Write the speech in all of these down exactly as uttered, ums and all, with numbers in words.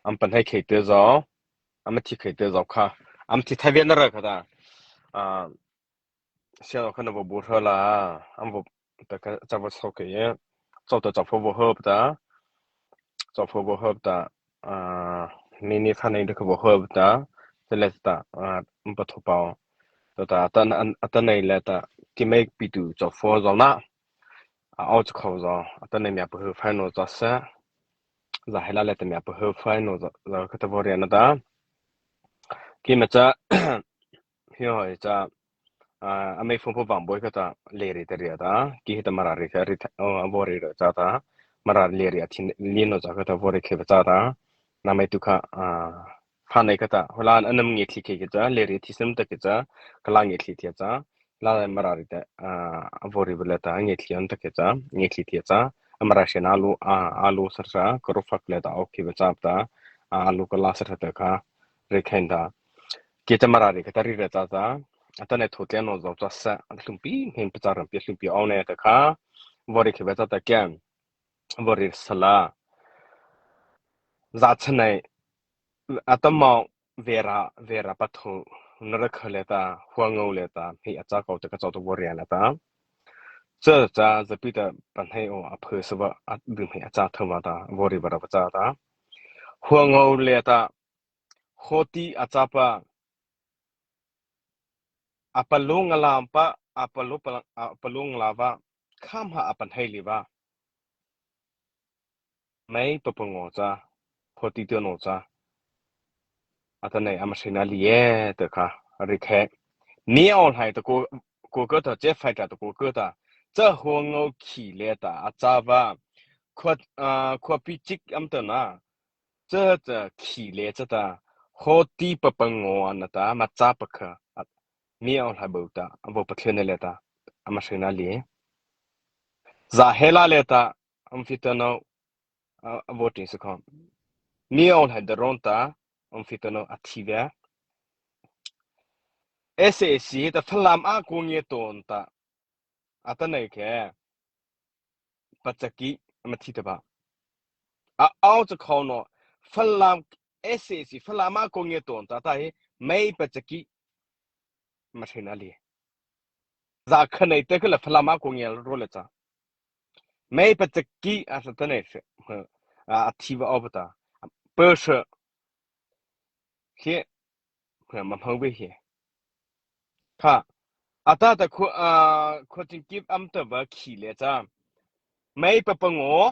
ama pahno khei te zo, ama thi khei te zo kha, ama thi thai vei na ra kha ta, a, sia lo kha na vo bu hra la, ama vo ta ka cha vo sau khei ye, sau ta cha pho vo hra ta, cha pho vo hra ta, a, ni ni kha nei de kha vo hra ta, te le ta, a, ama pa tho pao, ta ta, ta na, ta nei le ta, ki mei pi tu cha pho zo na, a, au cha khau zo, ta nei mia pa hra fai no za sa, za hei la le ta mia pa hra fai no za, za kha ta vo ria na ta. Ki ma cha, hi hoi cha, a, a mei phone pho vang boi kha ta, le ri ta ria ta, ki hi ta Mara ri kha ri ta, o, a vo ri ri cha ta, Mara le ri a thi li no cha kha ta vo ri khe ba cha ta, na mei tu kha, a, pha nei kha ta, ho la a nam nge thi khe khe cha, le ri thi sem ta khe cha, ka la nge thi thi cha, la Mara ri ta, a, a vo ri ba le ta, nge thi an ta khe cha, nge thi thi cha, a Mara she na lu, a, a lu sar sa, ka ro fak le ta, au khe ba cha ta, a, a lu ka la sar ta kha, ri khen ta. Ki ta Mara ri kha ta ri ri cha ta, a ta nei tho tle no zo cha sa, a hlum pi, hen pa cha ram pi, hlum pi au nei ta kha, vo ri khe ba cha ta kya, vo ri sa la. Za cha nei, a ta mau, vera, vera pa tho, na ra kha le ta, hua ngau le ta, hei a cha kau ta ka cha ta vo ri le ta. Cha cha, za pi ta pa hei o, a phe sa va, a dum hei a cha tho va ta, vo ri ba ra ba cha ta. Hua ngau le ta, hoti a cha pa, a palung a la pa, a palu pa, a palung la va, kham ha a pa hei li va. Mei pa pa ngo cha, hoti te no cha. A ta nei ama sei na li ye, ta kha, ri khe. Ni au hai ta ko, ko ka ta, che fai ta ta ko ka ta. Cha hua ngau khi le ta, a cha va. Khua, a, khua pi chik am ta na. Cha cha khi le cha ta, hoti pa pa ngo ana ta, ma cha pa kha, a, mi au hla bo ta, a vo pa thlen le ta, ama sei na li. Za hei la le ta, am fi ta no, a, a vo tin sa kha. Mi au hla da ron ta, am fi ta no, a thi ve. S A C ta Falam a ko nge ton ta, a ta nei khe. Pachaki, ama thi ta ba. A, au cha khau no, Falam, S A C, Falam a ko nge ton ta ta hi, mei pachaki, ama sei na li. Za kha nei te kha la Falam a ko nge ro le cha. Mei pachaki, a sa ta nei se, a, a thi va au ba ta. Pa sa, he, he, ma hmang ve he. Kha, a ta ta khu, a, khu ching kip am ta va khi le cha. Mei pa pa ngo,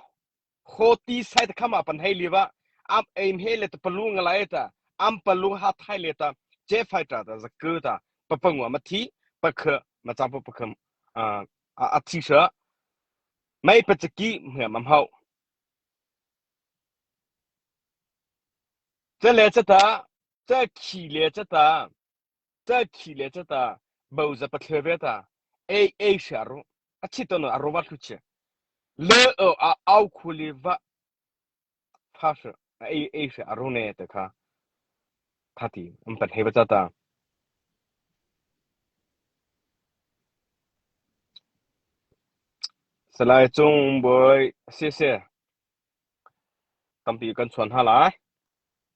hoti sai ta kham a pan hei li va, am ei hei le ta palung a lai ta, am palung ha thai le ta, che fai ta ta za ku ta, pa pa ngo ma thi, pa kha, ma cha pa pa kha, a, a, a thi sa. Mei pachaki, mei ma hmau. Cha le cha ta, cha khi le cha ta, cha khi le cha ta, bo za pa thlen ve ta, ei, ei sa ro, a chi to no a ro va thu che. Le o a au khu li va, pha sa, a ei, ei sa a ro ne ta kha. Pha ti, am pan hei va cha ta. Salai Chung boi, se se. Tampi kan chuan ha lai.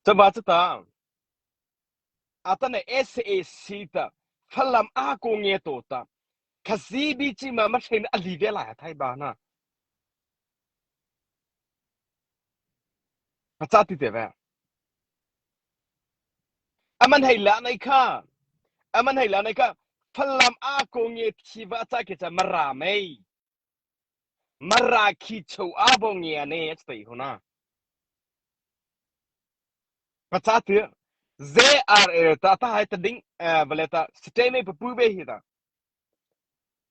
Cha ba cha ta. A ta na S A C ta, Falam a ko nge to ta. Kha zi bi chi ma ma thlen a li ve la thai ba na. Ka cha ti te ve. Aman hei la nei kha. Aman hei la nei kha. Falam a ko nge thi va cha ke cha Mara mei. Mara khi chau a bo nge a ne a chai ho na. Pachati, Z R A ta, ta hai ta ding, eh, vale ta, state mei papu be hi ta.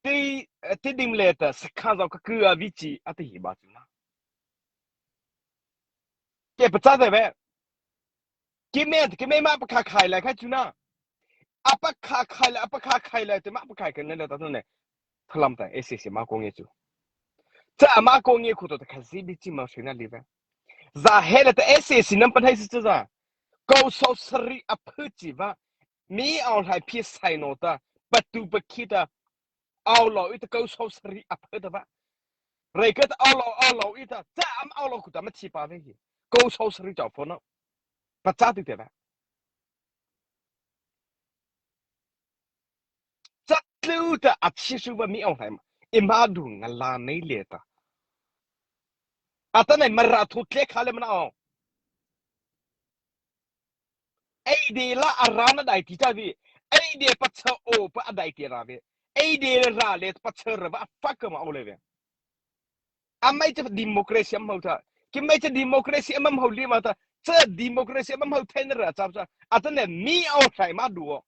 Ti, eh, ti ding le ta, sakha zau ka ku a vi chi, a ti hi ba chu na. Ke pachati ve. Ki me, ki me ma pa kha khai la khai chu na. A pa kha khai la, a pa kha khai la, te ma pa khai khai na le ta ne. Thalam ta, S A C ma ko nge chu. Cha ma ko nge khu to ta kha zi bi chi ma shi na li ve. Za he le ta S A C nam pan hai si cha za. Ko so sari a phu chi va. Mi au lai phi sai no ta. Pa tu pa khi ta. Au lo i ta ko so sari a phu ta va. Rei ka ta au lo, au lo i ta. Cha am au lo khu ta ma chi pa ve hi. Ko so sari cha pho no. Pachâ tyh te vei. Chatlu ta a chi su ba mi aw hlai ma. Eima du nga la nei le ta. Atanoh Mara thu tlek kha le mana aw. Ei de la a ra na dai ti cha vi. Ei de pachâ o pa a dai ti ra vi. Ei de ra le pachâ ra va a fa ka ma o le vi. Amai cha democracy am hau ta. Ki mai cha democracy am am hau li ma ta. Cha democracy am am hau thei na ra cha cha. Atanoh mi aw hlai ma du o.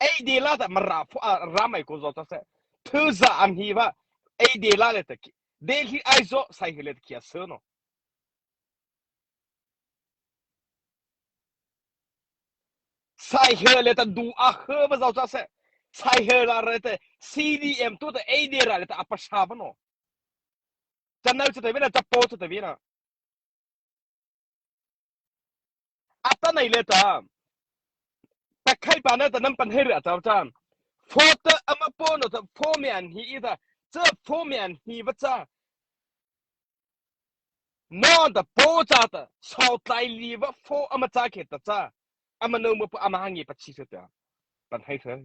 Ei de la ta Mara pho a ra mai ko zo ta se. Thu za an hi va. Ei de la le ta ki. Delhi ai zo sai hi le ta ki a se no. Sai hi le ta du a he va zo ta se. Sai hi la re ta C D M tu ta ei de ra le ta a pa sa va no. Cha nau cha ta vi na, cha po cha ta vi na. Atanoh le ta. Pakhai pa na ta nam pan hei ra cha cha. Pho ta ama po no ta pho mi an hi i ta. Cha pho mi an hi va cha. No ta po cha ta. Sau tlai li va pho ama cha ke ta cha. Ama no mo po ama hangi pa chi sa ta. Pan hei sa.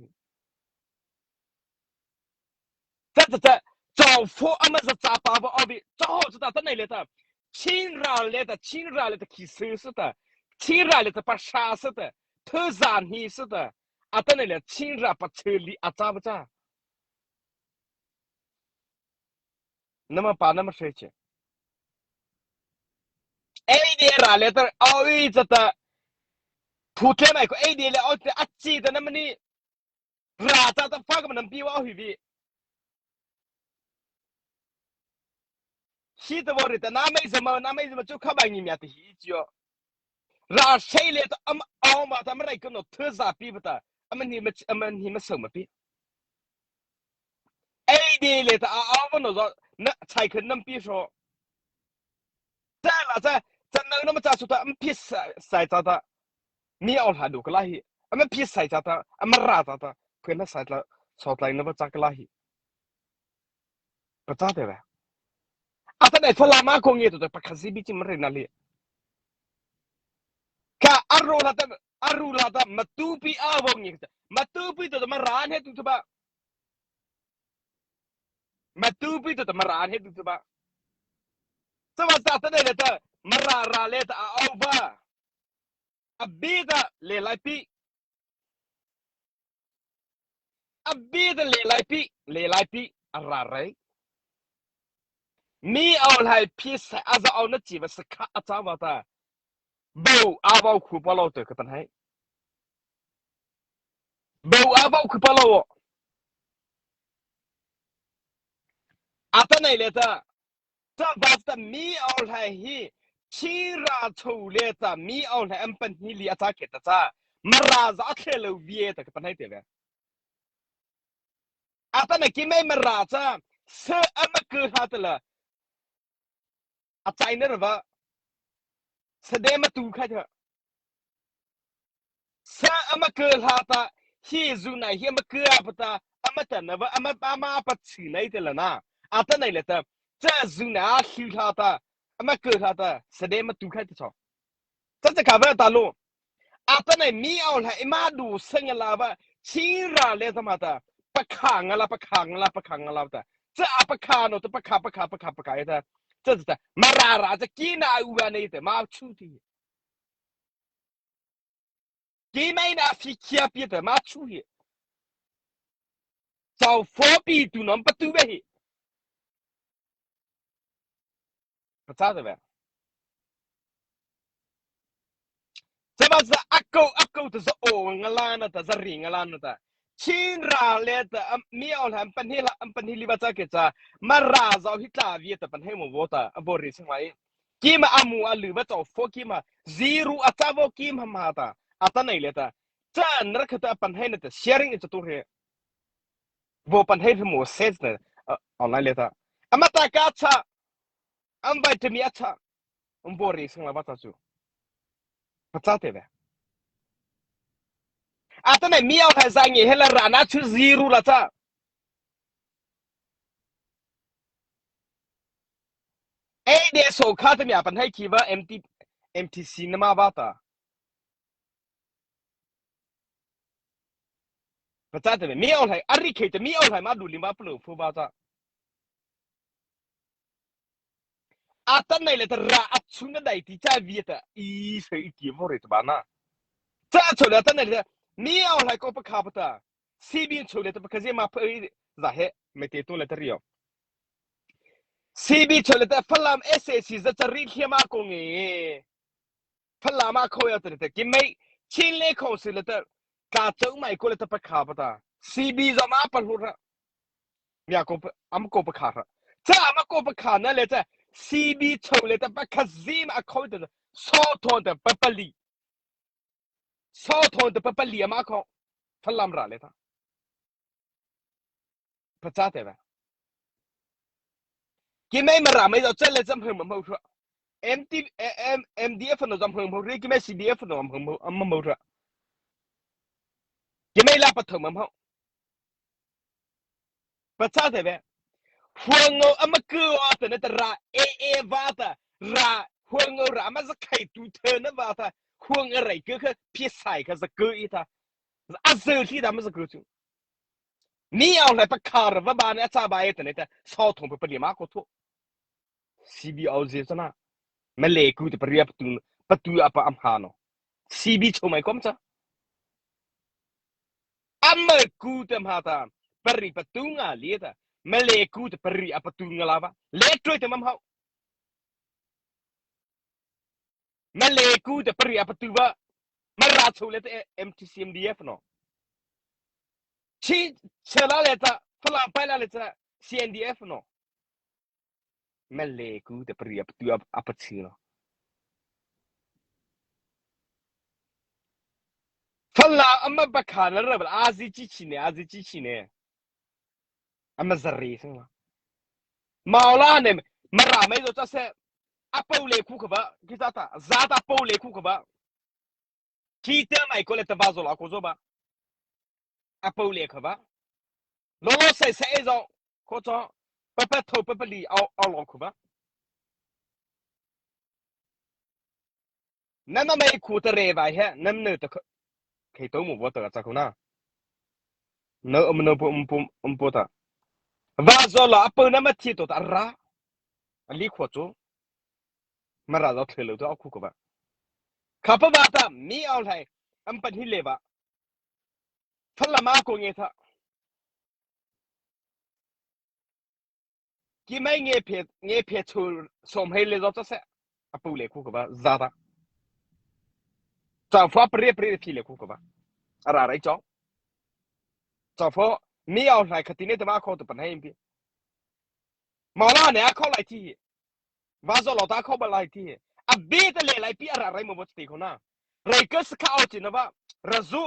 Cha cha cha, chau pho ama za cha pa va aw vi, chau cha ta ta nei le ta. Chin ra le ta, Chin ra le ta khi se se ta. Chin ra le ta pa sa se ta. Thu zan hi se ta. Atanoh le Chin ra pa che li a cha va cha. Nama pa nama se che. Ei de ra le ta, aw i cha ta. Thu tle mai ko ei de le aw te a chi ta nama ni. Ra cha ta fa ka ma nam pi wa hi vi. Hi ta wa ri ta na mai zama, na mai zama chu kha ba ngi mia ta hi chi yo. Ra sei le ta am aw ma ta ma rai ka no thu za pi ba ta. Ama ni ma, ama ni ma sau ma pi. Ei de le ta a aw no zo na chai khan nam pi so. Cha la cha, cha nau na ma cha su ta, am pi sai, sai cha ta. Mi aw hla du ka la hi. Ama pi sai cha ta, ama ra cha ta. Phe na sai tla, sau tlai na va cha ka la hi. Pachâ te vei. Atanoh ei tho la ma ko ngi to ta pa kha si bi chi ma re na li. Ka a ro la ta, a ro la ta, ma tu pi a vo ngi ta. Ma tu pi to ta ma ra ne tu ta ba. Ma tu pi to ta ma ra ne tu ta ba. Sa va sa ta ne le ta, ma ra ra le ta a aw va. A bi ta le lai pi. A bi ta le lai pi, le lai pi, a ra rai. Mi aw hlai pi sa a za aw na chi va sa kha a cha va ta. Bo a va khu pa lo te ka pan hai. Bo a va khu pa lo. Atanoh le ta. Cha va ta mi aw hlai hi, Chin ra chô le ta mi aw hlai am pan hi li a cha ke ta cha. Mara za a khle lo vi e ta ka pan hai te ve. Atanoh ki mai Mara cha, sa ama ke ha ta la. A chai na ra va. Sa de ma tu kha ta. Sa ama ke hla ta, hi zu nai hi ama ke a pa ta, ama ta na va, ama, ama pa chi nai te la na. Atanoh le ta, cha zu nai a hi hla ta, ama ke hla ta, sa de ma tu khai ta cho. Cha cha ka va ta lo. Atanoh mi aw hla, eima du sa nga la va, Chin ra le ta ma ta, pa kha nga la, pa kha nga la, pa kha nga la ta. Cha a pa kha no ta, pa kha, pa kha, pa kha, pa kha ta. Cha cha cha, Mara ra, cha ki na u va nei ta, ma chu ti. Keima na phi khia pi ta ma chu hi. Chau pho pi tu nom pa tu ve hi. Pachâ ta ve. Cha va za a ko, a ko ta za o nga la na ta, za ri nga la na ta. Chin ra le ta, am, mi aw hla, am pan hi la, am pan hi li va cha ke cha. Mara za hi tla vi ta pan he mo vo ta, a vo ri sang mai. Keima a mu a lu va chau pho keima. Zero a cha vo keima ma ta. Atanoh le ta. Cha na ra kha ta pan hai na ta. Sharing in cha tu he. Vo pan hai mo ses na. A, online le ta. Ama ta ka cha. Am vai te mi a cha. Am vo ri sang la va ta chu. Pachâ te ve. Atanoh mi aw hla za ngi he la ra na chu zero la cha. Ei de so kha ta mi a pan hai ki va M T, M T C na ma va ta. Pachâ teh, mi ao lai, a ri khei teh, mi ao lai ma du lim ba palo phu ba cha. Atanoh liata ra a chuna daihti cha via ta, i sei i ki vaw rei ta ba na. Cha chô liata atanoh liata, mi ao lai ko pakha pa ta. C B chô liata pakha zy ma pha i za he, me te tu liata rio. C B chô liata Falam S A C za cha ri hia ma ko nge. Falam a khô ya ta liata, ki mei, Chinle khô si liata, ka chô mai ko liata pakha pa ta. C B za ma pa hlu ra. Mia ko pa, ama ko pakha ra. Cha ama ko pakha na liata, C B chô liata pakha zy ma a khô ta, so thon ta papali. So thon ta papali ama khô. Falam ra liata. Pachâ teh ba. Ki mei Mara mei zo cha liata zam hang ma mo ra. M T, eh, M, M D F no zam hang mo ra. Ki mei C D F no zam hang mo, am mo ra. Ki mei la pa thô ma mo. Pachâ teh ba. Huang ngo ama ku a ta na ta ra, e, e, va ta, ra, huang ngo ra ama za khai tu thei na va ta, huang a rai ke kha, pi sai kha za ku i ta. A za thi ta ama za ku chu. Mi ao lai pakha ra va ba na cha ba e ta na ta, so thon papali ma ko tho. C B ao zy cha na. Male ku te pari a patu, patu apa am ha no. C B chô mai kom cha. Ama ku te ma ta. Pari patu nga liata. Male ku te pari a patu nga la ba. Le troi te mam hao. Male ku te pari a patu ba. Mara chô liata M T C M D F no. Chi, chela liata. Falam pai la liata. C N D F no. Male ku te pari a patu a, a patu no. Falam ama pakha na ra ba a zi chi chi ne, a zi chi chi ne. Ama za ri sing ma. Mao la ne, Mara mei zo cha se, a pau le ku kha ba, ki za ta, za ta pau le ku kha ba. Ki te mai ko liata va zo la ko zo ba. A pau le kha ba. Lo lo sai sai zo. Ko cho. Pa pa tho pa pa li ao, ao lo kha ba. Nama mai ku ta re ba he. Nam ne ta kha. Khei to mo bo ta cha ko na. No, um, no, um, um, um, po ta. Va zo la, a pau nama thi to ta ra. A li kho cho. Mara zo thei lo to a ku ko ba. Kha pa ba ta, mi ao lai, am pan hi le ba. Falam a ko nge ta. Ki mai nge phe, nge phe chu som hei le zo cha se. A pu le ku ko ba, za ta. Cha fa pre pre phi le ku ko ba. A ra rai cho. Cha fa, mi ao lai kha ti ne ta ma kho to pan hei pi. Ma la ne a kho lai ti. Va zo lo ta kho ba lai ti. A bi ta le lai pi a ra rai mo bo ti kho na. Rai ka sa kha ao chi na ba. Ra zu.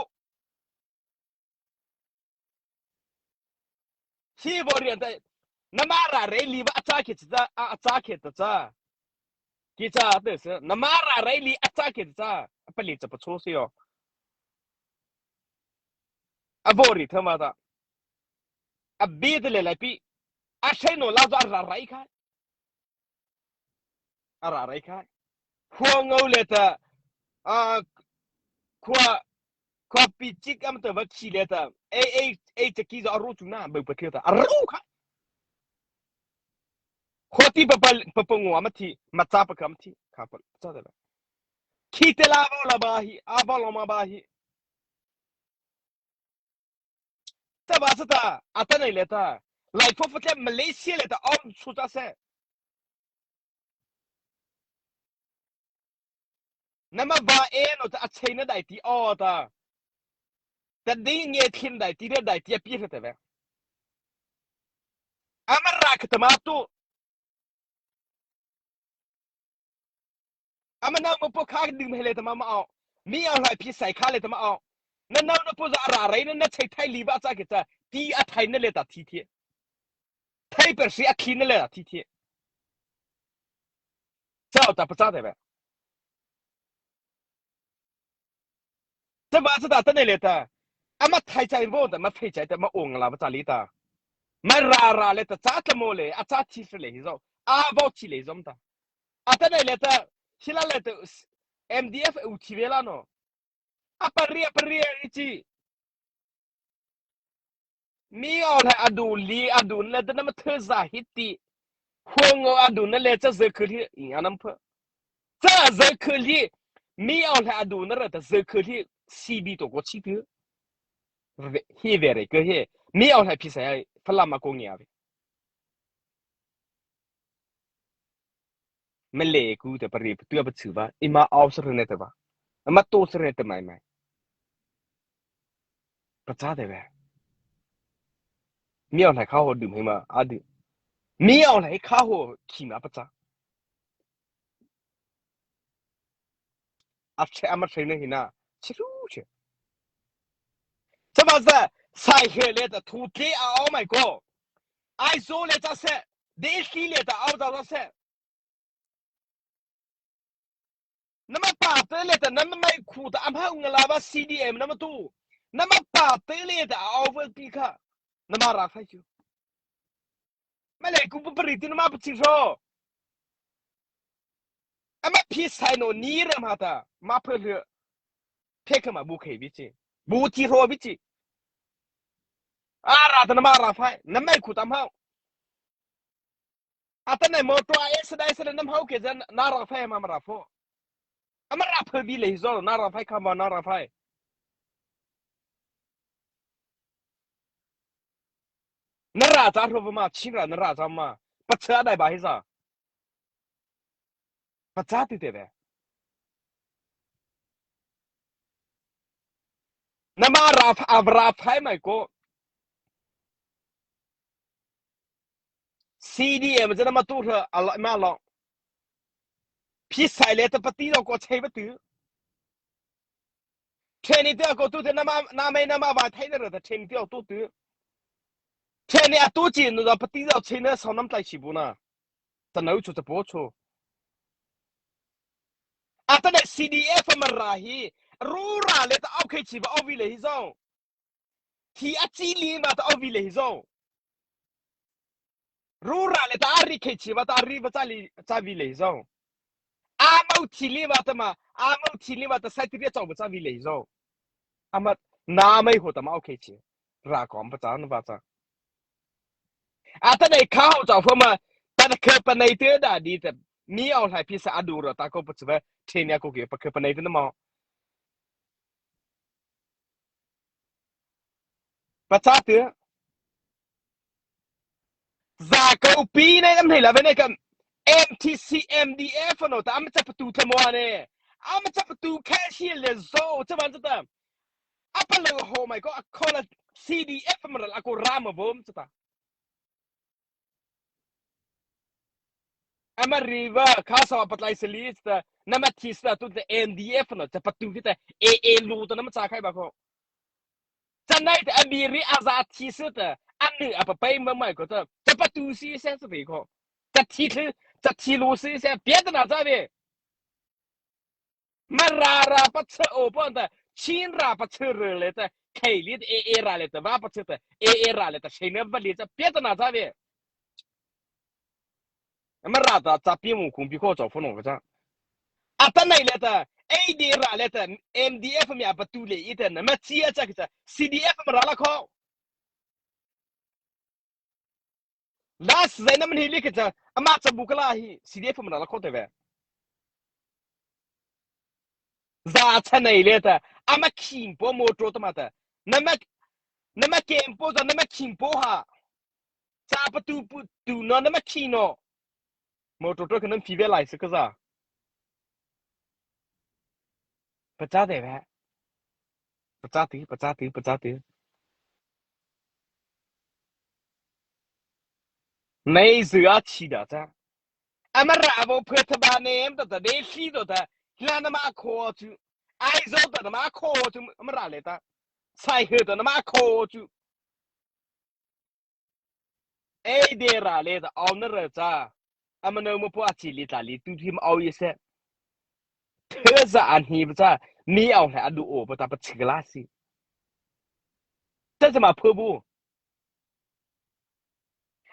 Hi bo rian ta. Na ma ra rai li ba a cha ke cha, a, a cha ke ta cha. Ki cha te se. Na ma ra rai li a cha ke cha. A pa li cha pa cho se yo. A bo ri tha ma ta. A bi ta le lai pi. A sai no la zo a ra rai kha. A ra rai khai. Khua ngô le ta, a, khua, khua pi chik am ta va khi le ta. Ei, ei, ei, cha ki zo a ru chu na, beu pa thia ta. A ru khai. Khua ti pa pa, pa pa ngô ma thi, ma cha pa kam thi. Kha pa, cha ta la. Khi te la va la ba hi, a va la ma ba hi. Ta ba sa ta, a ta nei le ta. Lai pho pho te Malaysia le ta, om su ta se. Na ma ba e no ta a chei na dai ti o ta. Ta ding nge thin dai ti re dai ti a pi re ta ve. A ma ra ka ta ma tu. A ma nau ma po kha ding me le ta ma ma o. Mi a lai pi sai kha le ta ma o. Na nau na po za a ra rai na na chei thai li ba cha ke cha. Ti a thai na le ta thi thi. Thai per si a thi na le ta thi thi. Chao ta pa cha te ve. Ta ba cha ta ta nei le ta. A ma thai chai bo ta ma phei chai ta ma ong la ba cha li ta. Ma ra ra le ta cha ta mo le a cha thi se le hi zo. A bo thi le zom ta. A ta nei le ta. Hi la le ta. M D F u thi ve la no. A pa ri a pa ri a i chi. Mei Aung Hlaing a du li, a du na liata nama thei za hi ti. Hua ngô a du na liata cha za kha li, i a nama pha. Cha za kha li, Mei Aung Hlaing a du na liata za kha li, C B to ko chi tu. Hi ve re ko hi. Mei Aung Hlaing phi sa ya, pha la ma ko ngia ve. Mei le ku te pari patu apa chu ba, ima au sa re ne te ba. Ama to sa re te mai mai. Pachâ te ve. Mei Aung Hlaing kha ho du mai ma, a du. Mei Aung Hlaing kha ho ki ma pachâ. A che ama che ne hi na. Chi ru che. Cha ba za, sai he liata thu te a au mai ko. Aizawl liata se, Delhi liata au za se. Nama pa te liata, nama mai khu ta, ama ngala ba C D M nama tu. Nama pa te liata, au va pi kha. Nama ra phai chu. Mei le ku pa pari ti nama pa chi so. Ama phi sai no ni ra ma ta, ma phe le. Phe kha ma bu khe bi chi. Bu ti ro bi chi. A ra ta nama ra phai, nama khu ta ma. Atanoh motor a accident, accident nama hau ke zen na ra phai ma ma ra pho. Ama ra phai bi le zo, na ra phai kha ma na ra phai. Na ra cha ro ma, Chin ra na ra cha ma. Pachâ dai ba hi za. Pachâ ti te ve. Nama ra pha, a ra phai mai ko. C D M cha nama tu ra, a la, ma lo. Phi sai liata pati lo ko chei ba tu. Training te ko tu te nama, nama nama ba thai na ra ta training te ko tu tu. Training a tu chi no da pati lo chei na sa nama tlai chi bu na. Ta nau chu ta po chu. Atanoh C D F Mara hi, ru ra liata au khe chi ba au vi le hi zo. Thi a chi li ba ta au vi le hi zo. Ru ra liata a ri khe chi ba ta ri ba cha li cha vi le hi zo. A mau thi li ba ta ma, a mau thi li ba ta sai ti ri cha ba cha vi le hi zo. Ama nama ho ta ma au khe chi. Ra ko am pa cha na ba cha. Atanoh kha ho cha pho ma, ta na kha pa nei te da di ta. Mei Aung Hlaing phi sa a du ra ta ko pa chu ba, training ko ke pa kha pa nei te na ma. Pachâ te. Za ko pi nei am nei la ve nei ka. M T C, M D F no ta ama cha patu te mo ne. Ama cha patu kha si le zo, cha ban cha ta. Apa le ho mai ko a ko la C D F Mara la ko ra ma vom cha ta. Ama ri va, kha sa pa tlai seli ta, nama thi sa tu te M D F no, cha patu ki ta, A A lu ta nama cha khai ba ko. Cha nai ta, a bi ri a za thi sa ta, a ni a pa pai ma mai ko ta, cha patu si sa sa bi ko. Cha thi thi, cha thi lu si sa, pia ta na cha bi. Mara ra pachâ o pon ta, Chin ra pachâ re le ta, khei li ta, A A ra le ta, va pachâ ta, A A ra le ta, sei na va li ta, pia ta na cha ve. Mara ta, cha pi mu kum pi ko cha pho no ka cha. Atanoh le ta, A D ra le ta, M D F mi a patu le i ta, na ma chi a cha ki cha, C D F Mara la ko. Last zai na mani li ke cha, ama cha bu ka la hi, C D F Mara la ko te ve. Za cha nei le ta, ama khim po motor ta ma ta. Nama, nama kem po za, nama khim po ha. Cha patu patu no, nama khim no. Motor to ka nama phi ve lai sa ka za. Pachâ te ve. Pachâ ti, pachâ ti, pachâ ti. Nei zu a chi da cha. Ama ra vo phe ta ba ne, em ta ta de si do ta. La nama ko chu. Ai zo ta nama ko chu, ama ra le ta. Sai he ta nama ko chu. Ei de ra le ta, au na ra cha. Ama no mo po a chi li ta li tu thim au ye se. Thei za an hi ba cha, mi au he a du o ba ta pa chi la si. Ta cha ma pho bu.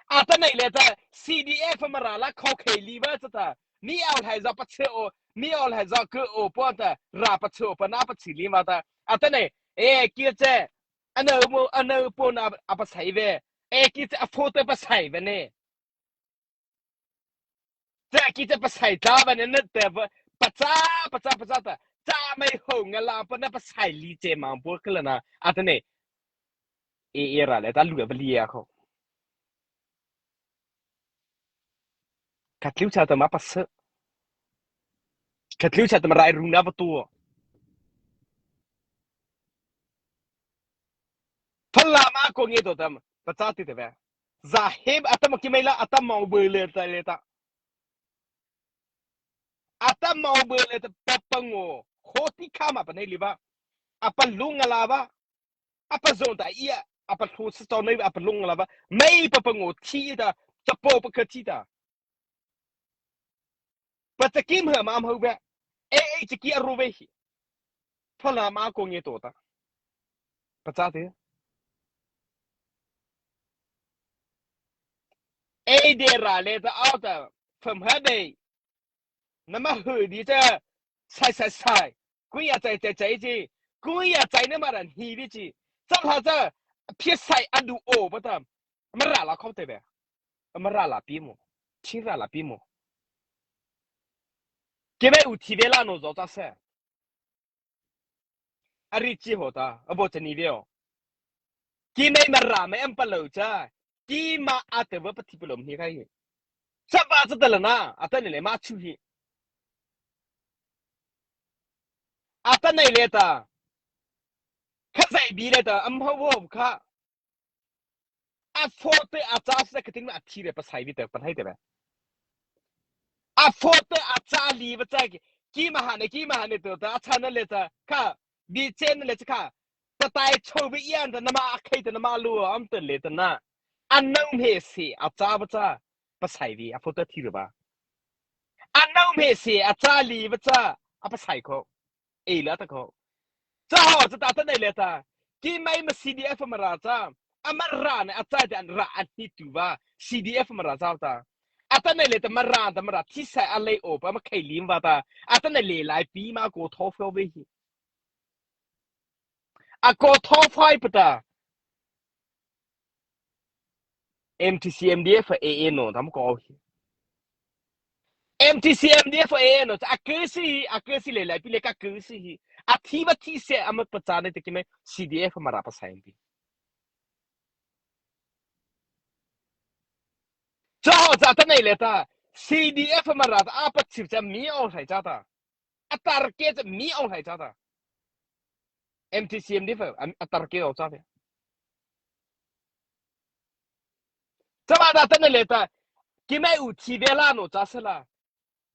Atanoh le ta, C D F Mara la ko khei li ba cha ta. Mi au hai za pa che o, mi au hai za ke o po ta, ra pa che o pa na pa chi li ma ta. Atanoh, e, ki che. Ano mo, ano po na apa sai ve. E ki cha a photo pa sai ve ne. Cha ki cha pa sai cha ba ne na te ba. Pa cha, pa cha, pa cha ta. Cha mai ho nga la pa na pa sai li che ma po ka la na. Ata ne. E e ra le ta lu ba li ya ko. Ka tliu cha ta ma pa sa. Ka tliu cha ta ma rai ru na ba tu. Phala ma ko nge to tam. Pa cha ti te ba. Za he ata ma ki mai la ata ma bu le ta le ta. Ata ma bu le ta pa pa ngo. Ho ti kha ma pa nei li ba. Apa lu nga la ba. Apa zong ta ia, apa thu sa to nei, apa lung la ba. Mai pa pa ngo thi ta, ta po pa ka thi ta. Pa ta kim ha ma ma ba. E e chi ki a ru ve hi. Phala ma ko nge to ta. Pa cha te. E de ra le ta au ta. Pham ha de. Nama hu di cha. Sai sai sai. Kuya chai chai chai chi. Kuya chai na ma ran hi di chi. Cha ha cha. Phi sai a du o ba ta. Ma ra la khom te be. Ma ra la pi mo. Chin ra la pi mo. Ke be u thi be la no zo ta se. A ri chi ho ta, a bo cha ni ve o. Ki mai ma ra mai am pa lo cha. Ki ma a te va pa thi pa lo mi khai. Sa ba cha ta la na, a ta ne le ma chu hi. A ta ne le ta. Kha sai bi le ta, am ho vo kha. A photo a cha sa ka ting ma a thi le pa sai vi te pa hai te ba. A photo a cha li ba cha ki, ki ma ha ne, ki ma ha ne to ta, a cha na le cha, kha, bi chen na le cha kha. Ta tai cho bi yan ta na ma a khai ta na ma lu am ta le ta na. A nau me se a cha ba cha, pa sai vi, a photo thi le ba. A nau me se a cha li ba cha, a pa sai ko. E la ta ko. Cha ho cha ta ta nei le ta. Ki mai ma C D F ma ra cha. A ma ra ne a cha te an ra an hi tu va. C D F ma ra cha ta. A ta nei le ta ma ra ta ma ra thi sai a lei o pa ma khai lim va ta. A ta nei le lai pi ma ko tho fo ve hi. A ko tho fai pa ta. M T C M D F A A no tam ko hi. M T C M D F A A no a ke si, a ke si le lai pi le ka ke si hi. A thi ba thi se a ma pa cha ne te ki me C D F ma ra pa sai pi. Cha ho cha ta nei le ta C D F ma ra ta a pa chi cha mi o sai cha ta. A target mi o sai cha ta. M T C M D F a target o cha ve. Cha ba da ta nei le ta. Ki mai u thi ve la no cha sa la.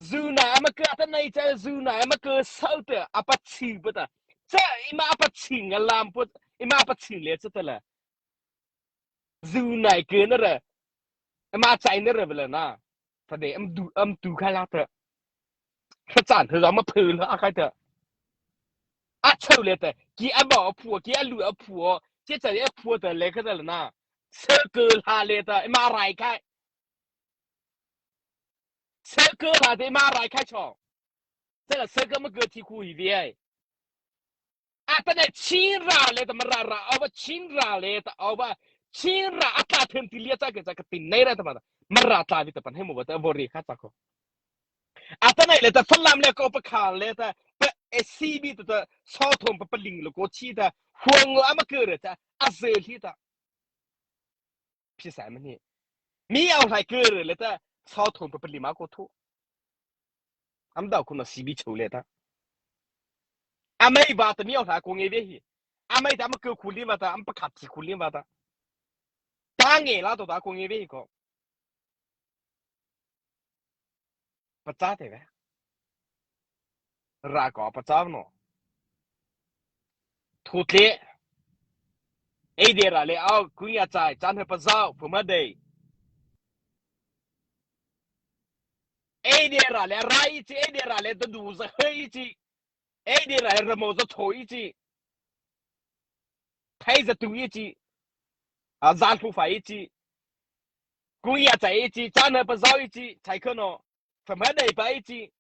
Zu na ama ka ta nei cha zu na ama ka sau ta a pa chi ba ta. Cha i ma a pa chi nga lam po i ma a pa chi le cha ta la. Zu nai ke na ra. Ama chai na ra bela na. Ta de am du am tu khai la ta. Kha chan thơ ma phơ la a khai ta. A chau le ta. Ki a ba a phu ki a lu a phu. Che cha a phu ta le kha ta la na. Sơ cơ la le ta. Ama rai khai. Sơ cơ la de ama rai khai cho. Cha la sơ cơ ma ke thi khu hi ve ai. A ta nei Chin ra le ta ma ra ra, a ba Chin ra le ta, a ba Chin ra a ta them ti lia cha ke cha ka tin nei ra ta ma ta. Ma ra ta vi ta pan he mo ba ta vo ri kha cha ko. A ta nei le ta Falam le ko pa kha le ta, pa A C B ta ta, so thom pa pa ling lo ko chi ta, huang lo a ma ke re ta, a ze li ta. Phi sai ma ni. Mi au lai ke re le ta, so thom pa pa li ma ko thu. Am dau ko na C B cho le ta. Amai ba ta mi o la ko nge ve hi. Amai ta ma ke khu li ba ta, am pa kha ti khu li ba ta. Ta nge la to ta ko nge ve hi ko. Pa cha te ve. Ra ko pa cha no. Thu tle. Ei de ra le au, kuya chai, chan he pa zau, pu ma dei. Ei de ra le rai chi, ei de ra le ta du za hei chi. Ei de ra le ramo za tho i chi. Thai za tu i chi. A za hlu fa i chi. Kuya chai i chi, chan he pa zau i chi, chai ko no. Pu ma dei pa i chi.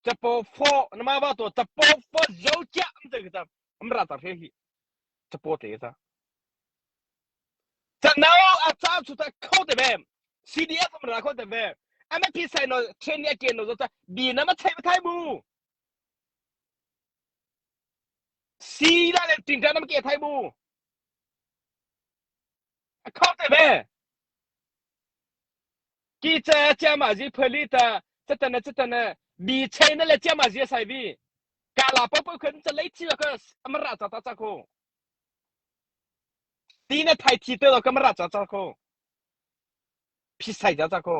Chapo fo, na ma ba to, chapo fo zo cha, am te ta, am ra ta he hi. Cha pawh te cha. Cha nô a châ chu ta khao te ve. C D F Mara khao te ve. Ama pheisaih no, training a kei no zo ta. Bi nama chei ba thai bu. Si la le tin ta nama kei thai bu. A khao te ve. Ki cha cha ma zi phali ta, cha ta na, cha ta na, bi chei na le cha ma zi sai vi. Ka la pa pa khan cha lei chi ka, ama ra cha ta cha ko. Ti na thai thi te lo ka ama ra cha cha ko. Pheisaih cha cha ko.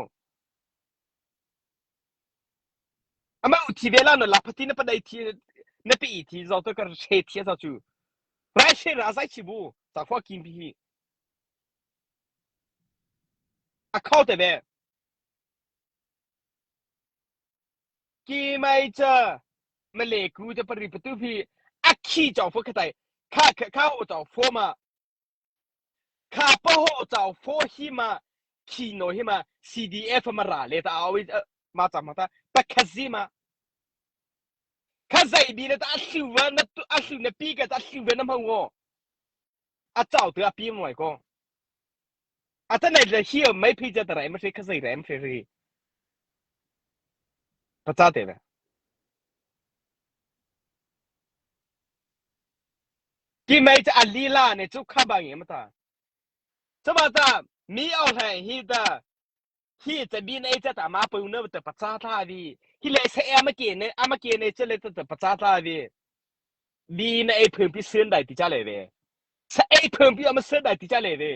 Ama u thi ve la no la pha ti na pa dai thi, na pi thi zo to ka she thi sa chu. Rai she ra zai chi bu, sa khwa kim bi hi. A khao te ve. Ki mai cha, ma le ku cha pa ri pa tu phi, a khi chao pho kha tai, kha, kha, kha ho chao pho ma, kha pa ho chao pho hi ma, khi no hi ma, C D F Mara le ta, a wi, eh, ma cha ma ta, pa kha zi ma. Kha zai bi le ta, a hlu va, na tu, a hlu na pi ka ta, a hlu va na ma wo. A chao tu a pi mo ai ko. A ta nai le hi mai phi cha ta rai ma se kha zai rai ma se ri. Pa cha te ve. Ki mai cha a li la ne chu kha ba nge ma ta. Cha ba ta, mi au lai hi ta. Hi cha bi na ei cha ta ma pu na ta pa cha ta vi. Hi le sa e ma ke ne, a ma ke ne cha le ta ta pa cha ta vi. Bi na ei phun pi sien dai ti cha le ve. Sa ei phun pi ama sien dai ti cha le ve.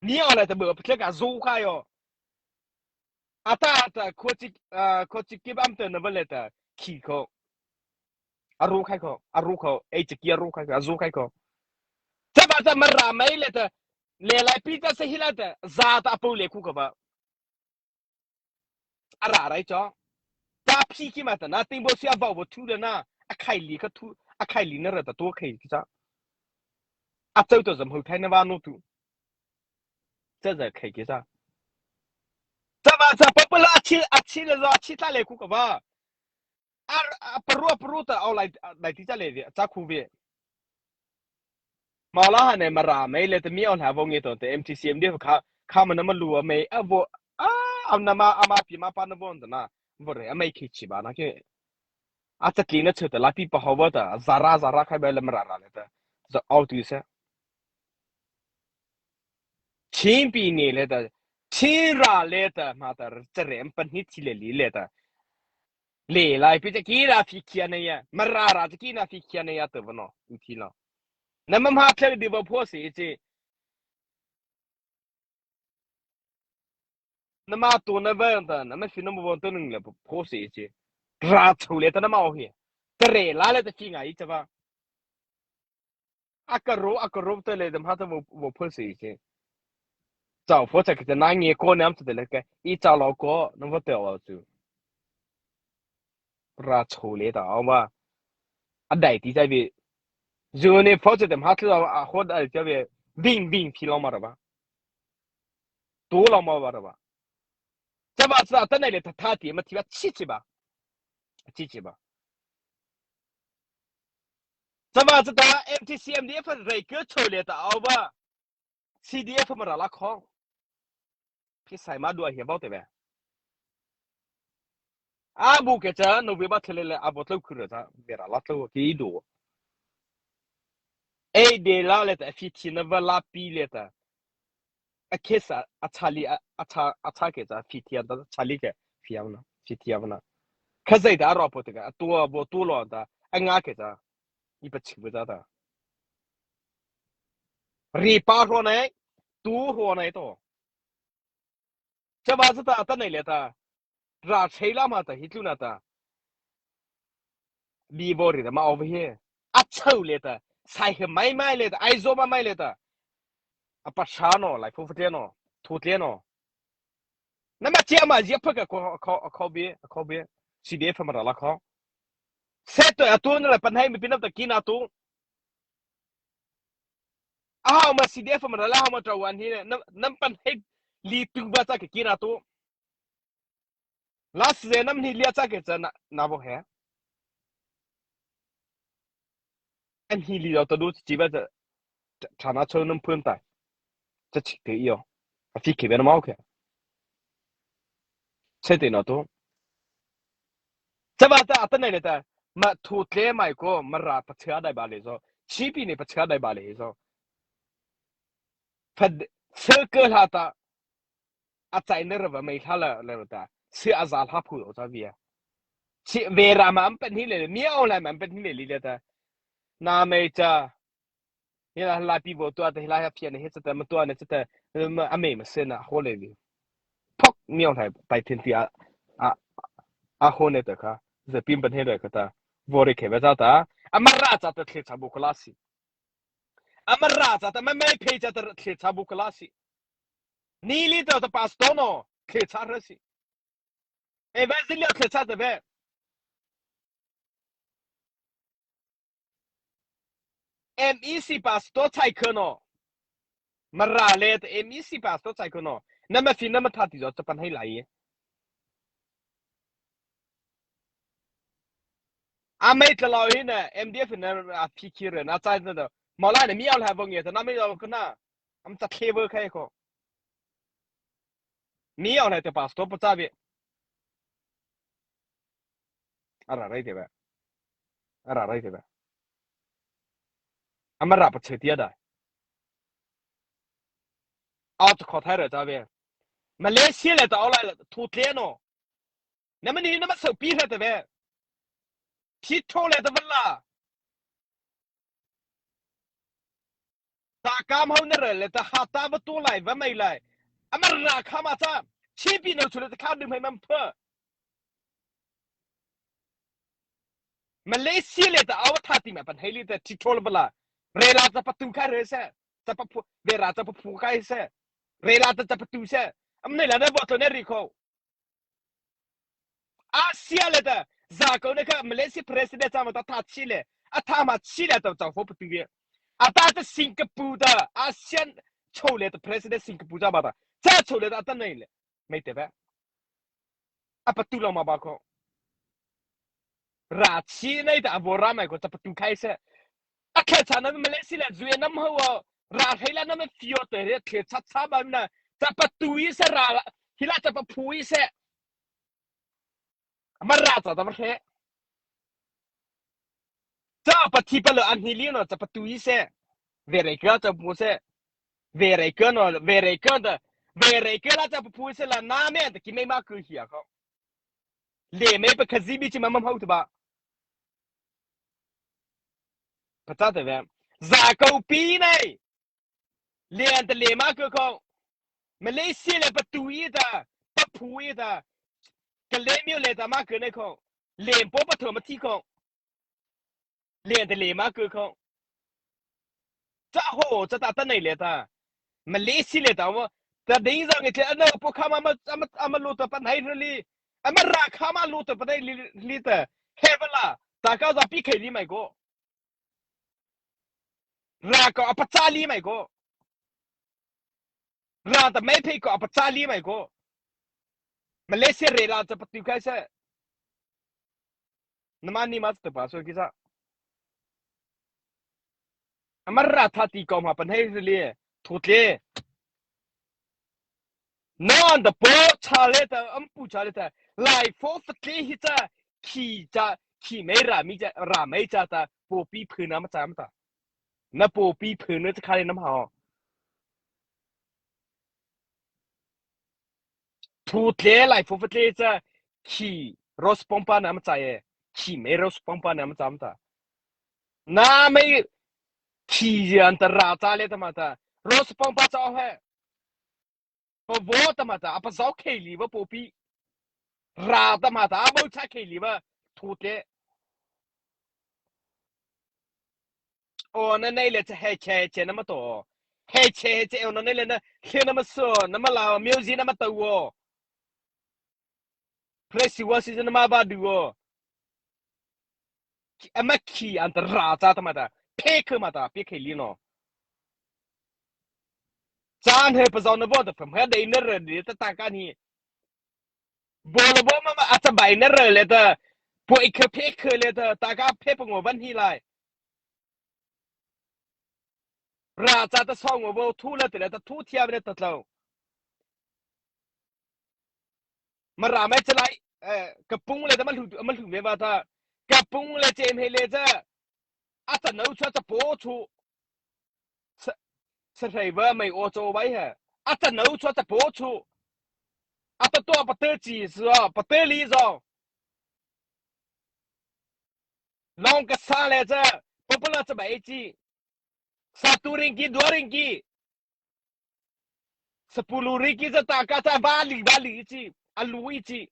Ni a la ta bo pa ka zu kha yo. A ta ta ko chi, ah, ko chi ki bam ta na va le ta ki ko. A ru khai ko, a ru ko, ei chi ki a ru khai ko, a zu khai ko. Cha ba ta Mara mai le ta, le lai pi ta sa hi la ta, za ta pu le ku ka ba. A ra rai cha. Ta phi ki ma ta na, ting bo si a va bo thu le na, a khai li ka thu, a khai li na ra ta to khai ki cha. A chau ta zam hu thai na va no tu. Cha za khai ki cha. Cha ba cha pa pa la a chi, a chi le za, a chi ta le ku ka ba. A, a pa ru, a pa ru ta, au lai, lai ti cha le ve, cha khu ve. Ma la ha ne Mara mai le ta mi au la vo nge to te M T C M D kha, kha ma na ma lu a mai, a vo, a, am na ma, a ma pi ma pa na vo ta na, vo re, a mai ki chi ba na ke. A cha ki na chu ta la pi pa ho vo ta, za ra, za ra khai ba le Mara ra le ta. Za au tu sa. Chin pi ni le ta, Chin ra le ta, ma ta, cha re, am pa ni ti le li le ta. Le lai pi cha ki ra phi kia na ya, Mara ra cha ki na phi kia na ya ta vo no, u ti lo. Na ma ma cha di vo pho si chi. Na ma to na va ta, na ma phi na mo vo ta nung le pho si chi. Ra chu le ta na ma o hi. Ta re la le ta phi ngai cha ba. A ka ro, a ka ro ta le ta ma ta vo, vo pho si chi. Chao pho cha ki ta na nge ko nam ta le ka. I cha lo ko, na vo ta o chu. Ra chu le ta o ba. A dai ti cha bi. Zu ne pho cha ta ma ta a ho dai cha bi. Bing, bing phi lo ma ra ba. Tu lo ma ba ra ba. Cha ba cha ta nai le ta tha ti ma ti ba chi chi ba. Chi chi ba. Cha ba cha ta M T C M D F rai ke cho le ta au ba. C D F Mara la kho. Phi sai ma dua hia bao te ve. A bu ke cha no ve ba thele le a bo tlo khu ra cha Mara la tlo ki do. Ei de la le ta phi ti na va la pi le ta. A ke sa a cha li a, a cha, a cha ke cha phi ti a ta cha li ke phi a na. Phi ti a na. Kha zai da ro po te ka tu a bo tu lo ta. A nga ke cha. I pa chi bu ta ta. Ri pa ro nai. Tu ro nai to. Cha ba cha ta ta nai le ta. Ra chei la ma ta hi tlu na ta. Bi bo ri da ma o he. A chau le ta. Sai he mai mai le ta. Ai zo ma mai le ta. A pa sa no, lai phu phu te no. Thu te no. Na ma chia ma zia pha ka ko, ko, ko bi, ko bi. C D F Mara la ko. Se to a tu na la pan hai mi pin ta ki na tu. A hau ma C D F Mara la hau ma ta wan hi na, na pan hai li tu ba ta ki na tu. Last year nam ni lia cha ke cha na, na bo he. An hi li lo ta du chi ba ta, ta na chau nam phun ta. Cha chi te yo. A fi ke be na mau ke. Che te na to. Cha ba ta a ta nei le ta. Ma thu tle mai ko, ma ra pa cha dai ba le zo. Chi pi ne pa cha dai ba le zo. Pha se ke la ta. A chai ne ra ba mai la la le ta. Se a za la phu lo ta via. Chi ve ra ma am pen hi le, mi au la ma am pen hi le li le ta. Na mai cha. Hi la la pi vo tua te hi la ha phia ne he cha ta ma tua ne cha ta, ma a me ma se na ho le vi. Phok miao thai pai thin ti a, a, a ho ne ta kha. Ze pim ban he le kha ta. Vo re khe ve cha ta. A ma ra cha ta thle cha bu kla si. A ma ra cha ta ma mai phei cha ta thle cha bu kla si. Ni li ta ta pastor no thle cha ra si. Evangelist thle cha ta ve. M E C pastor chai kho no. Ma ra le ta M E C pastor chai kho no. Na ma fi na ma tha ti zo ta pan hai lai. A mai ta lo hi na M D F na a phi ki re na chai na da. Ma la na mi au la vong ye ta na mai lo ko na. Am cha khe vo khai ko. Mi au la ta pastor pa cha ve. A ra rai te ba. A ra rai te ba. A ma ra pa che ti a da. A ta kho thai ra ta ve. Malaysia le ta au lai la thu tle no. Na ma ni na ma sau pi la ta ve. Thi tho le ta va la. Ta kam hau na re le ta ha ta va tu lai va mai lai. A ma ra kha ma cha. Chi pi no chu le ta kha du mai mam pha. Malaysia le ta awa tha ti ma pan hai li ta thi tho le va la. Re la ta pa tu kha re se. Ta pa phu, ve ra ta pa phu kha se. Re la ta ta pa tu se. Am nei la da va to ne ri kho. Asia le ta, za ko ne kha Malaysia president cha ma ta tha chi le, a tha ma chi le ta cha ho pa tu ye. A ta ta Singapore ta, Asia cho le ta president Singapore cha ma ta, cha cho le ta ta nei le, mai te ba. A pa tu lo ma ba ko. Ra chi nei ta a vo ra mai ko cha pa tu khai se. A khe cha na Malaysia le zui nam ho, ra hei la nam fio te re khe cha cha ba na, cha pa tu i se ra, hi la cha pa phu i se. Ma ra cha ta ma he. Cha pa thi pa lo an hi li no cha pa tu i se. Ve rei ka cha pu se. Ve rei ka no, ve rei ka ta. Ve rei ka la cha pa pu se la na me ta ki me ma ku hi a ko. Le me pa kha zi bi chi ma ma hau ta ba. Pa cha ta ve. Za ko pi nei. Lian ta le ma ko ko. Malaysia le pa tu i ta, pa phu i ta. Ka le miu le ta ma ko nei ko. Le po pa tho ma thi ko. Lian ta le ma ko ko. Cha ho, cha ta ta nei le ta. Malaysia le ta wa. Ta ding zang i te ano po kha ma ma, ama, ama lo ta pa nei li. Ama ra kha ma lo ta pa nei li, li ta. He ba la. Ta ka za pi khai li mai ko. Ra ko a pa cha li mai ko. Ra ta mai phei ko a pa cha li mai ko. Malaysia re la cha pa tu khai se. Na ma ni ma ta pa so ki sa. Ama ra tha ti ko ma pa nei li. Thu tle. Na an da po cha le ta, am pu cha le ta. Lai fo fa tle hi cha. Khi cha, khi mai ra mi cha, ra mai cha ta. Po pi phu na ma cha ma ta. Na po pi phu na cha kha le na ma ho. Thu tle lai fo fa tle cha. Khi ros pong pa na ma cha ye. Khi mai ros pong pa na ma cha ma ta. Na mai khi an ta ra cha le ta ma ta. Ros pong pa cha he. Pa vo ta ma ta, a pa zau khei li va po pi. Ra ta ma ta, a vo cha khei li va thu te. O na nei le cha he che che na ma to. He che he che o na nei le na, he na ma so, na ma la, music na ma to o. Praise worship na ma ba du o. Ama khi an ta ra cha ta ma ta. Phe khe ma ta, phe khe li no. Chan he pa zau na vo ta pha ma dei na re de ta ta ka ni. Vo la vo ma ma a cha bai na re le ta. Po i khe phe khe le ta, ta ka phe pa ngo ban hi lai. Râh châta sawhngaw vaw thu la teh la ta thu thei vei na ta tlô. Mara mai chalai, eh, kapung le ta ma hlu, ma hlu vei vâta. Kapung le che hmei le cha. A ta no cha cha po chu. Sa, sa hrei va mai o cho vai ha. A ta no cha cha po chu. A ta to pa te chi zo, pa te li zo. Long ka sa le cha, popular cha bai chi. Sa tu ring ki, dua ring ki. Sapulu ring ki cha ta ka cha va li, va li chi. A lu i chi.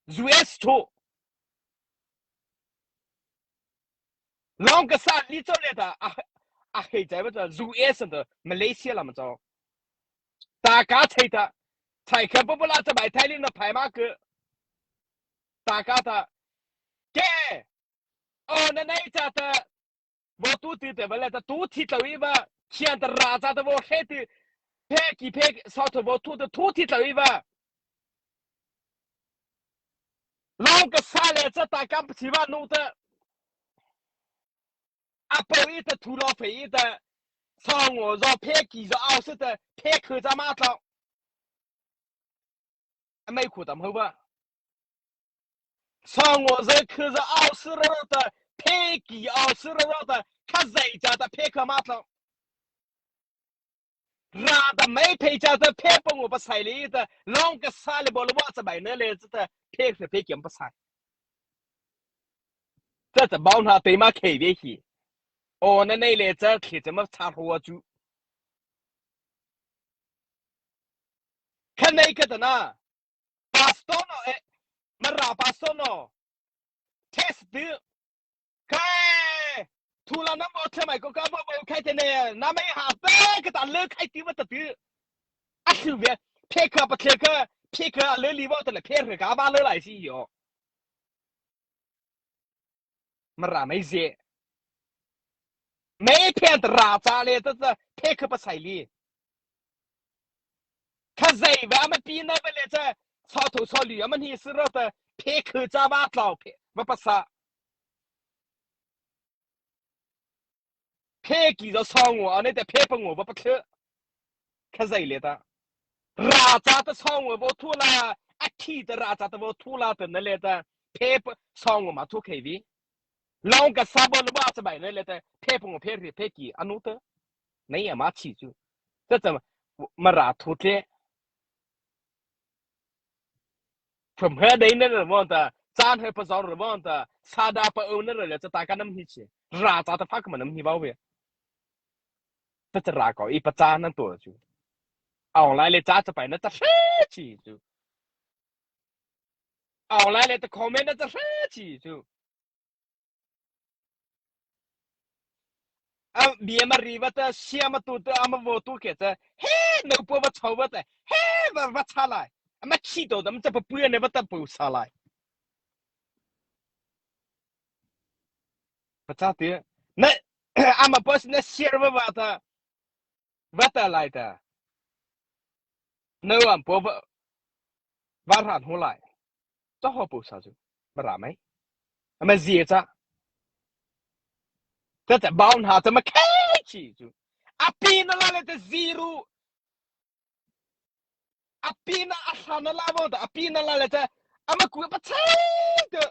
U S thu. Long ka sa li cho le ta, a, a hei chai ba ta, U S ta, Malaysia lam cho. Ta ka chai ta, chai ka popular cha bai thai li na phai ma ke. Ta ka ta, ke, o na nai cha ta, vaw tu ti te va le ta tu thi tlô i va, khian ta râh châta vaw he ti, phe ki phe, sawhthou vaw thu ta tu thi tlô i va. Long ka sa le cha ta kam chi va nu ta. A po i ta thu lo phe i ta. Sawhngaw zo phe ki zo aw se ta, phe khei cha ma tlô. A mai khu tam hau va. Sawhngaw zo khei zo aw se ro ro ta, phe ki aw se ro ro ta, kha zai cha ta phe kha ma tlô. Râh ta mai phe cha ta phe pangaw pasai le ta, long ka sa le bo lo va cha bai na le cha ta, phe kha phe ki am pasai. Cha cha bao na te ma khei ve hi. O na nei le cha khei cha ma cha hua chu. Kha nei ka ta na. Pastor no, eh, Mara pastor no. Test tu. Kai, thu la na mo thei mai ko ka bo bo khai te ne, na mai ha pe ka ta le khai ti ma ta tu. A thu ve, phe ka pa thei ka, phe ka le li bo ta le phe ka ba le lai si yo. Mara mai zie. Mai phe ta râh cha le ta ta, phe ka pasai li. Kha zai va ma pi na va le cha, sawhthou sawhli ama ni si ro ta, phe khei cha va tlô phe, va pasa. Phe ki zo sawhngaw, a nei ta phe pangaw va pa thei. Kha zai le ta. Râh châta sawhngaw vaw thu la, a thi ta râh châta vaw thu la ta na le ta, phe pa sawhngaw ma thu khei vi. Long ka sa bo lo ba cha bai na le ta, phe pangaw phe ri phe ki, a nu ta. Nei a ma chi chu. Ta cha Mara thu te. Pham ha dei na ra von ta, chan ha pa zor ra von ta, sa da pa o na ra le cha ta ka nam hi chi. Râh châta pha ka ma nam hi bao ve. Ta cha râh ko i pa cha na to chu. Aw lai le cha cha pai na ta hre chi chu. Aw lai le ta comment na ta hre chi chu. A bie ma ri va ta sia ma tu ta ama vo tu ke ta. He, no po va chau va ta. He, va, va cha lai. Ama chi to ta, ma cha pa pu ne va ta pu sa lai. Va cha ti. Na, ama po na share va va ta. Va ta lai ta. No am po va, va ran ho lai. Cha ho po sa chu. Mara mai. Ama zie cha. Ta ta bao na ta ma khai chi chu. A pi na la le ta zero. A pi na a sa na la vo ta. A pi na la le ta. Ama ku pa chai ta.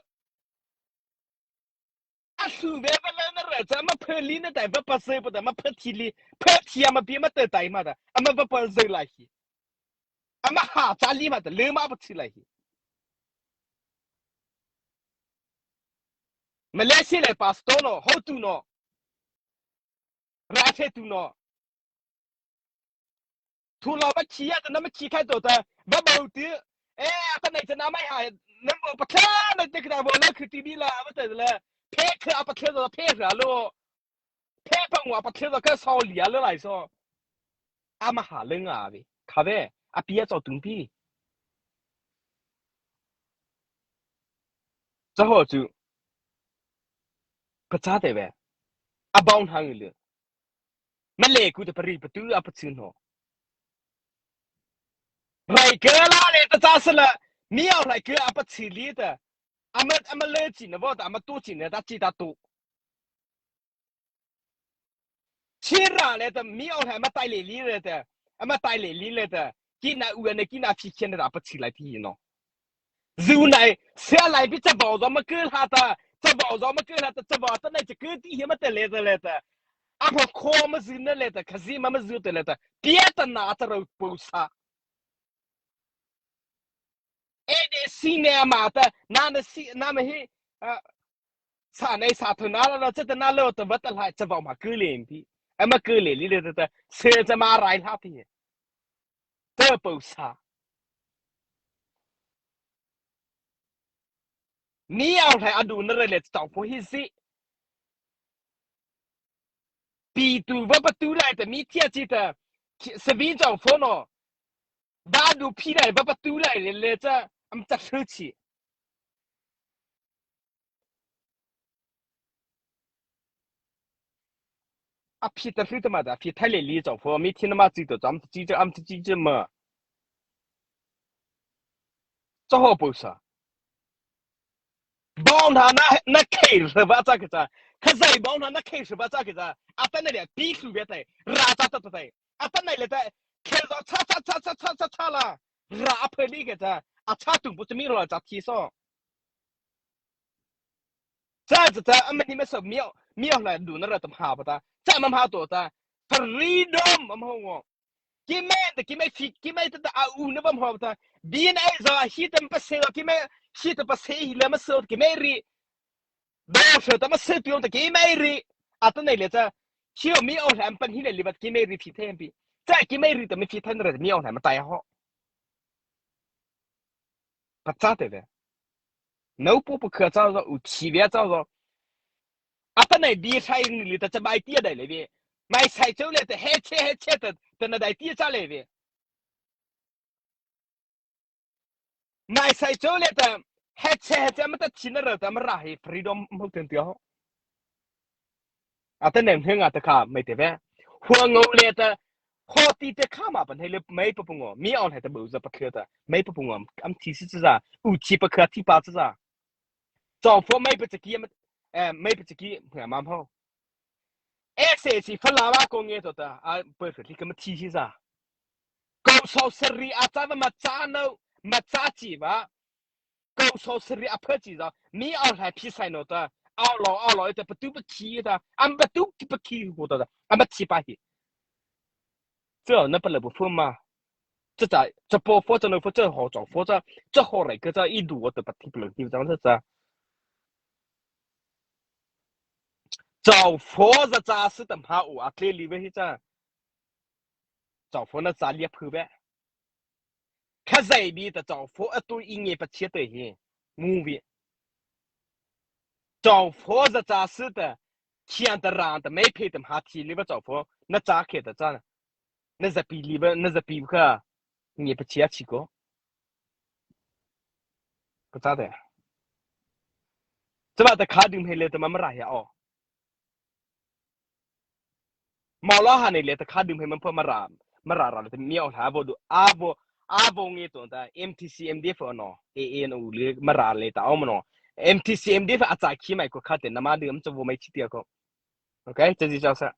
A su ve va la na ra cha ma phe li na tai va pa se pa ta ma phe thi li. Phe thi ama pi ma ta tai ma ta. Ama va pa se lai hi. Ama ha cha li ma ta le ma pa thi lai hi. Malaysia le pastor no, ho tu no. Ra the tu no. Thu lo ba chi ya ta na ma chi khai to ta. Ba ba ti. Eh, a ta nei cha na mai ha. Na mo pa cha na te ka bo na khu ti bi la, ba ta la. Phe kha a pa kha to phe ra lo. Phe pa ngwa pa kha to ka so li a lo lai so. Ama ha le nga ve. Kha ve. A pi a cho tung pi. Cha ho chu. Pachâ te ve. A bao hang le. Ma le ku te pari patu a pachu no. Rai ke la le ta cha sa la. Mi au rai ke a pachu li ta. Ama, ama le chi na vo ta, ama tu chi na ta chi ta tu. Chhira liata mi aw hai ama tai lei li liata, ama tai lei li liata, kina u ana kina phi khian ra pa chi lai thi no. Zu nai sia lai pi cha bao zo ma ke hla ta, cha bao zo ma ke hla ta, cha bao ta nai cha ke ti hi ma te le ta le ta. A pha kho ma zu na le ta, kha zi ma ma zu te le ta. Pia ta na ta ro pu sa. E de si ne ma ta, na na si, na ma hi, a, sa nei sa thu na la la cha ta na lo ta va ta lai cha bao ma ke le pi. A ma ke le li le ta ta, se cha ma rai hla ti. Tơ pô sa. Ni aw hlai a du na re le chau pho hi si. Pi tu va pa tu lai ta mi thia chi ta. Ki-, sa vi chau pho no. Va du phi lai va pa tu lai le le cha. Am cha hru chi. A phi ta hru ta ma ta, phi thai le li chau pho, mi thi na ma chi to, cham chi chi, am chi chi chi ma. Cha ho pô sa. Bao na na, na khei sa va cha ke cha. Kha zai bao na na khei sa va cha ke cha. A ta na le, pi hlu ve tai, ra cha ta ta tai. A ta na le ta, khei zo cha cha cha cha cha cha cha la. Ra a phe li ke cha. A cha tu bu cha mi ro cha thi so. Cha cha cha, a ma ni ma so mi aw, mi aw la du na ra ta ha pa ta. Cha ma ha to ta. Freedom am ho ngo. Ki me ta, ki me fi, ki me ta ta a u na bam ho ta. Bi na ai zo hi ta pa se, ki me hi ta pa se hi la ma so, ki me ri. Do so ta ma se tu ta ki me ri. A ta nei le cha. Hi mi aw la am pan hi le li ba ki me ri fi the am pi. Cha ki me ri ta mi fi the na ra mi aw la ma ta ya ho. Pa cha te ve. Nau po po kha cha zo, u chi ve cha zo. A ta nei bi sai ni li ta cha bai ti a dai le ve. Mai sai chau le ta he che he che ta, ta na dai ti cha le ve. Mai sai chau le ta he che he che ma ta chi na ra ta ma ra he freedom mo ten ti ho. A ta nei heng a ta kha mai te ve. Hua ngo le ta ho ti te kha ma pa nei le mai pa pu ngo. Mi aw hai ta bu za pa kha ta. Mai pa pu ngo am thi si cha za. U chi pa kha thi pa cha za. Chau pho mai pa cha ki am, eh, mai pa cha ki ma ma ho. E se si fa la wa ko nge to ta, a, perfectly ka ma thi si za. Ko so sari a cha va ma cha no, ma cha chi va. Ko so sari a pha chi za. Mi aw lai phi sai no ta. Aw lo, aw lo, ta pa tu pa khi ta. Am pa tu ki pa khi ko ta. Am pa chi pa hi. Cha na pa le bu fu ma. Cha cha, cha po fo cha no fo cha ho chau fo cha, cha ho rai ka cha i du wa ta pa ti pa le hi cha cha. Chau fo za cha si ta ma u a tle li ve hi cha. Chau fo na cha lia phu ve. Kha zai bi ta chau fo a tu i nge pa chia te hi. Mu vi. Chau fo za cha si ta. Khian ta ran ta mai phe ta ma thi li ve chau fo. Na cha khe ta cha na. Na za pi li ve, na za pi kha. Nge pa chia chi ko. Ka cha te. Cha ba ta kha dum he le ta ma ma ra ya o. Ma lo ha nei le ta kha dum he ma pa ma ra, ma ra ra le ta mi aw ha bo du, a bo, a bo nge to ta, M T C M D F no, A N O le ma ra le ta o ma no. M T C M D F a cha khi mai ko kha te na ma du am cha bo mai chi ti ko. Okay, cha ji cha sa.